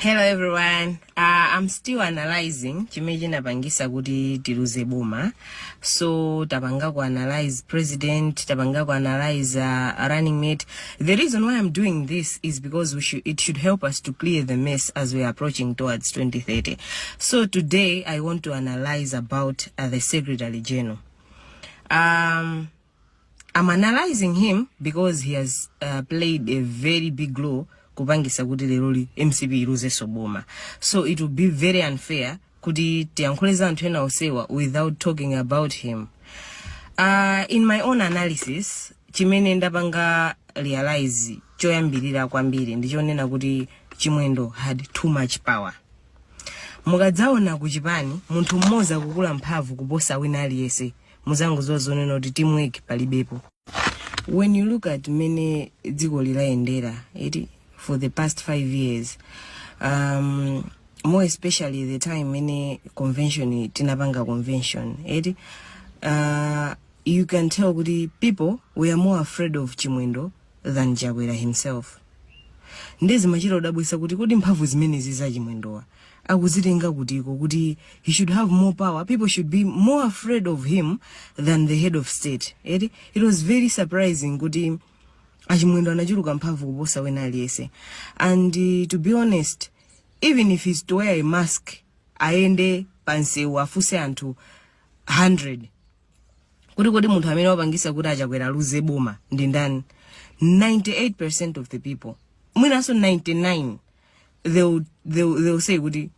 Hello everyone. I'm still analyzing chimene chinapangisa kuti tiluze boma. So tapanga ku analyze president, tapanga ku analyze running mate. The reason why I'm doing this is because it should help us to clear the mess as we are approaching towards 2030. So today I want to analyze about the Secretary General. I'm analyzing him because he has played a very big role kupangisa kuti leroli MCP iluzenso boma. So it would be very unfair kuti tiyankhule za anthu ena onsewa without talking about him. In my own analysis, chimene ndapanga realize choyambirira kwambiri ndichonena kuti Chimwendo had too much power. Mukadzaona kuchipani munthu mmodzi akukula mphamvu kuposa wina aliyense, muzangoziwa zonena kuti teamwork palibepo. When you look at mmene dziko lilayendera iti for the past 5 years, more especially the time mene convention tinapanga convention iti, you can tell kuti people were more afraid of Chimwendo than Chakwera himself. Ndezimachita kudabwisa kuti kodi mphamvu zimenezi za Chimwendowa akuzitenga kutiko, kuti he should have more power, people should be more afraid of him than the head of state eti? It was very surprising kuti aChimwendo anachuluka mphamvu kuposa wena aliyense. And to be honest, even if he's to wear a mask, ayende pansewu, afuse anthu 100 kuti kodi munthu amene wapangisa kuti aChakwera aluze boma ndi ndani, 98% of the people, mwinanso 99, they'll say kuti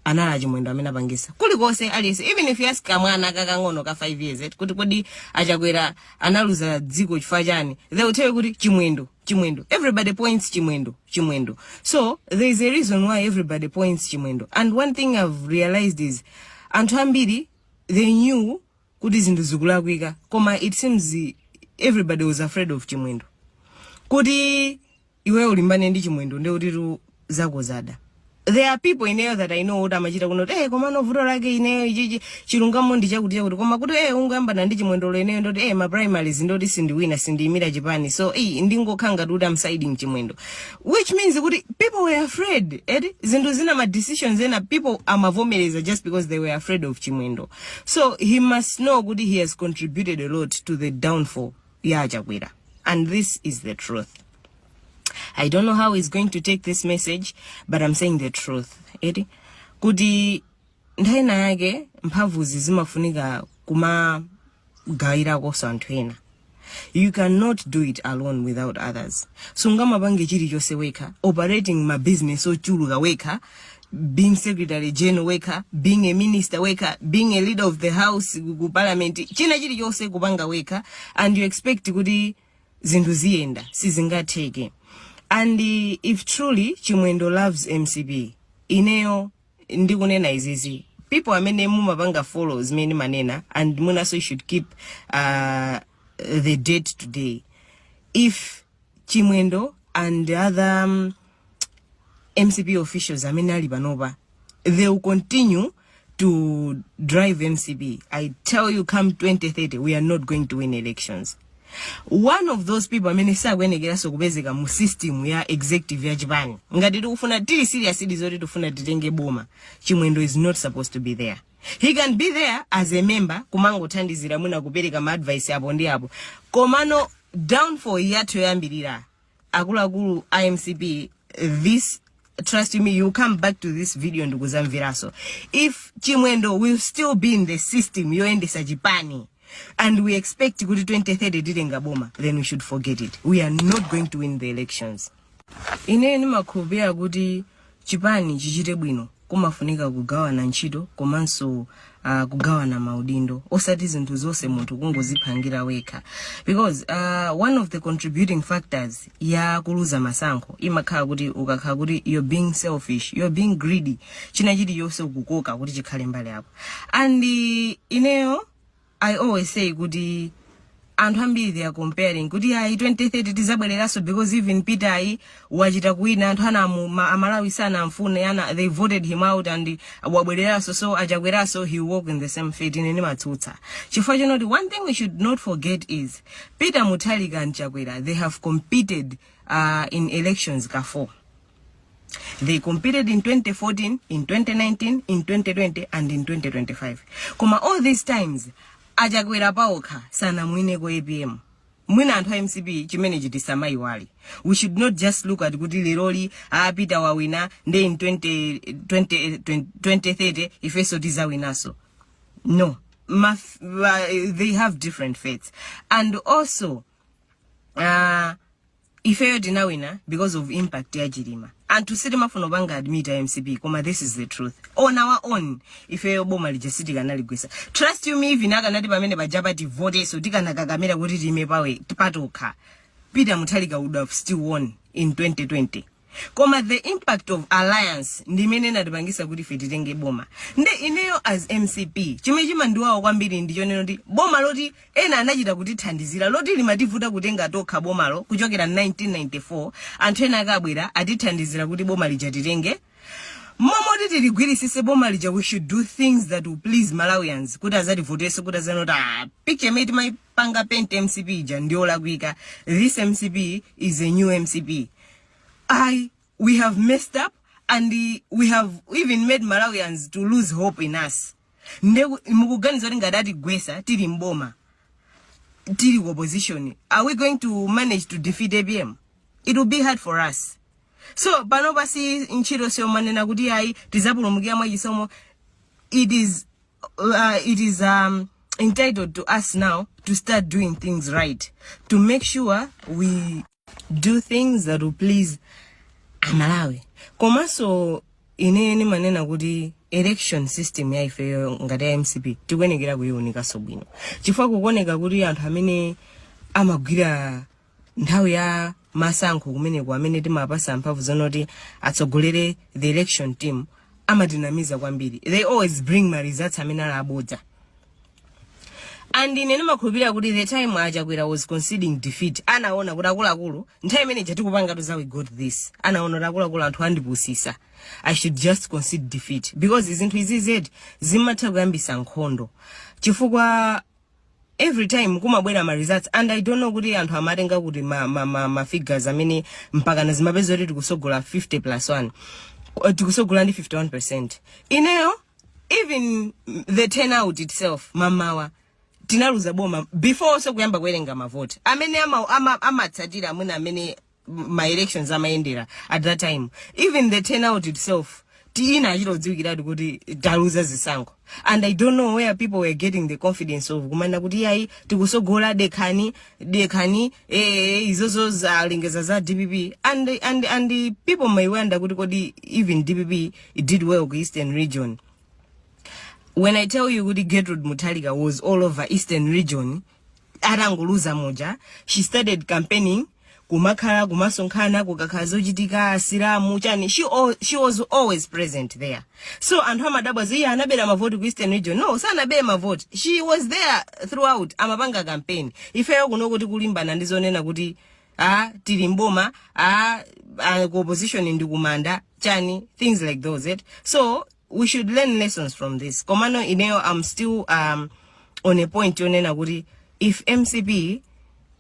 anali aChimwendo amene apangisa. Kulikonse aliyense, even if you ask kamwana kakang'ono ka 5 years eti, kuti kodi aChakwera analuza dziko chifukwa chani, they will tell you kuti Chimwendo, Chimwendo. Everybody points Chimwendo, Chimwendo. So there is a reason why everybody points Chimwendo. And one thing I've realized is anthu ambiri, they knew kuti zinthu zikulakwika, koma it seems everybody was afraid of Chimwendo. Kuti iwe ulimbane ndi Chimwendo, ndi kuti zako zada. There are people ineyo that I know kuti amachita kuno kuti komano vuto lake ineyo ichichi, chilungamo ndi chakuti chakuti, koma kuti ungoyambana ndi Chimwendolo, ineyo ndoti ma primaries ndoti sindiwina, sindiyimira chipani, so ndingokhala ngati kuti I'm siding Chimwendo, which means kuti people were afraid eti. Zinthu zina, ma decisions ena, people amavomereza just because they were afraid of Chimwendo. So he must know kuti he has contributed a lot to the downfall ya Chakwera, and this is the truth. I don't know how he's going to take this message, but I'm saying the truth. Eti? Kuti nthawi yake mphamvuzi zimafunika kumagawirakonso anthu ena. You cannot do it alone without others. Sungamapange chilichonse wekha, operating ma business ochuluka wekha, being secretary general wekha, being a minister wekha, being a leader of the house ku parliament, china chilichonse kupanga wekha, and you expect kuti zinthu ziyenda? Sizingatheke. And if truly Chimwendo loves MCP, ineyo ndikunena izizi, people amene mumapanga follow zimene manena, and munaso you should keep the date today, if Chimwendo and other MCP officials amene ali panopa, they will continue to drive MCP, I tell you, come 2030 we are not going to win elections. One of those people amene sakuyenekeranso kupezeka mu system ya executive ya chipani, ngati tikufuna, tili serious ili zoti tifuna titenge boma, Chimwendo is not supposed to be there. He can be there as a member, kumangothandizira, mwina kupereka ma advice apo ndi apo. Komano downfall yathu yoyambirira, akuluakulu a MCP, this, trust me, you come back to this video ndikuzamveraso. If Chimwendo will still be in the system yoyendesa chipani and we expect kuti 2030 titenga boma, then we should forget it. We are not going to win the elections. Ine ndimakhulupirira kuti chipani chichite bwino kumafunika kugawana ntchito komanso kugawana maudindo, osati zinthu zonse munthu kungoziphangira wekha, because one of the contributing factors ya kuluza masankho imakhala kuti ukakhala kuti you're being selfish, you're being greedy, china chilichonse ukukoka kuti chikhale mbali yako. And ineyo I always say kuti anthu ambiri, they are comparing kuti ayi, 2030 tizabwereranso, because even Peter ayi wachita kuwina, anthu anamu Amalawi sanamfune ana, they voted him out and wabwereranso, so aChakweraso he will walk in the same fate. Ine ndimatsutsa chifukwa chinoti one thing we should not forget is Peter Mutharika and Chakwera, they have competed in elections ka 4. They competed in 2014, in 2019, in 2020 and in 2025, koma all these times Achakwera paokha sanamwineko APM. Mwina anthu a MCP chimene chitisamayiwale. We should not just look at kuti leroli apita wawina, nde in 20, 20, 2030 ifenso tizawinaso. No. They have different fates. And also ifeyo tinawina because of impact ya Chilima. Anthu sitimafuna kupanga admit a MCP, koma this is the truth. On our own, ifeyo boma lija sitikanaligwisa. Trust you me, even akanati pamene pajapa tivoteso, tikanakakamira kuti time pawe patokha, Peter Mutharika would have still won in 2020. Koma the impact of alliance ndimene inatipangisa kuti ife titenge boma. Nde ineyo as MCP, chimene chimandiwawa kwambiri ndichonena kuti boma loti ena anachita kutithandizira, loti limativuta kutenga tokha bomalo kuchokera 1994, anthu ena akabwera atithandizira kuti boma lija titenge, momoti tiligwirisise boma lija, we should do things that will please Malawians kuti azativoteso, kuti azanoti, "Ah, picture imene timayipanga paint MCP ija ndiyolakwika. This MCP is a new MCP." We have messed up and we have even made Malawians to lose hope in us. Nde mukuganiza kuti ngati atigwesa tili mboma, tili ku opposition, are we going to manage to defeat APM? It will be hard for us. So pano pasi ntchito siyomanena kuti ayi, tizapulumukira mwachisomo. It is entitled to us now to start doing things right, to make sure we do things that will please Amalawi. Komanso ine ndimanena kuti election system ya ifeyo ngati ya MCP tikuyenekera kuyiwunikanso bwino, chifukwa kukoneka kuti anthu amene amagwira nthawi ya masankho kumeneko, amene timapasa mphamvu zonoti atsogolere the election team, amatinamiza kwambiri. They always bring ma results amene ali abodza. And ine ndimakhulupirira kuti the time Achakwera was conceding defeat, anaona kuti akuluakulu, nthawi imene chatikupanga za we got this, anaona kuti akuluakulu, anthu andipusisa, I should just concede defeat, because zinthu izi zedi zimatha kuyambisa nkhondo, chifukwa every time kumabwera ma results and I don't know kuti anthu amatenga kuti ma figures amene mpakana zimapeza kuti tikusogola 50 plus 1, tikusogola ndi 51%. Ineyo, even the turnout itself, mamawa tinaluza boma before also kuyamba kuwerenga mavoti. Amene amatsatira amene amene ma elections amayendera at that time, even the turnout itself tina achitodziwikiratu kuti taluza zisankho. And I don't know where people were getting the confidence of kumanena kuti yayi, tikusogola, dekhani, dekhani, izozo zalengeza za DPP. And people may wonder kuti kodi even DPP did well ku Eastern Region. When I tell you kuti Gertrude Mutharika was all over Eastern Region atangoluza muja, she started campaigning, kumakhala kumasonkhana, kukakhala zochitika asilamu chani, she was always present there. So anthu amadabwa ziye anabera mavoti ku Eastern Region. No, sanabere mavoti. She was there throughout, amapanga campaign. Ifeyo kuno kuti kulimbana ndizonena kuti ah, tili mboma, ah, ku opposition ndi kumanda chani, things like those, it. So we should learn lessons from this. Komano ineyo I'm still on a point yonena kuti if MCP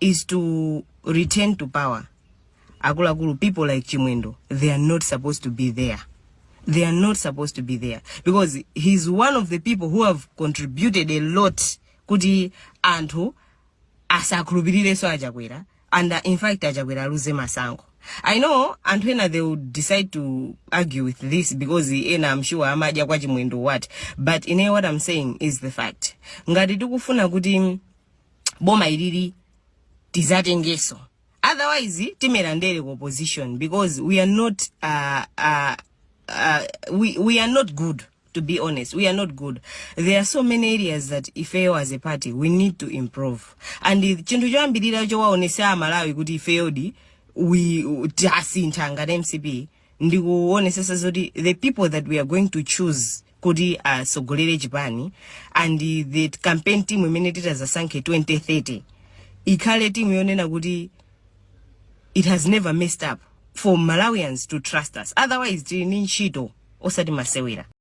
is to return to power, akuluakulu, people like Chimwendo, they are not supposed to be there. They are not supposed to be there because he's one of the people who have contributed a lot kuti anthu asakhulupirirenso Achakwera and in fact Achakwera aluze masankho. I know anthu ena, they would decide to argue with this because ena, I'm sure, amadya kwa Chimwendo, what, but ine what I'm saying is the fact. Ngati tikufuna kuti boma ilili tizatengeso, otherwise timera ndere ku opposition, because we are not we are not good. To be honest, we are not good. There are so many areas that ifeyo as a party we need to improve. And chinthu choyambirira chowaonesa Amalawi kuti ifeyodi we tasintha ngati MCP ndikuonesesa zoti the people that we are going to choose kuti asogolere chipani and the campaign team imene titazasankhe 2030 ikhale team yonena kuti it has never messed up, for Malawians to trust us. Otherwise tili ndi ntchito osati masewera.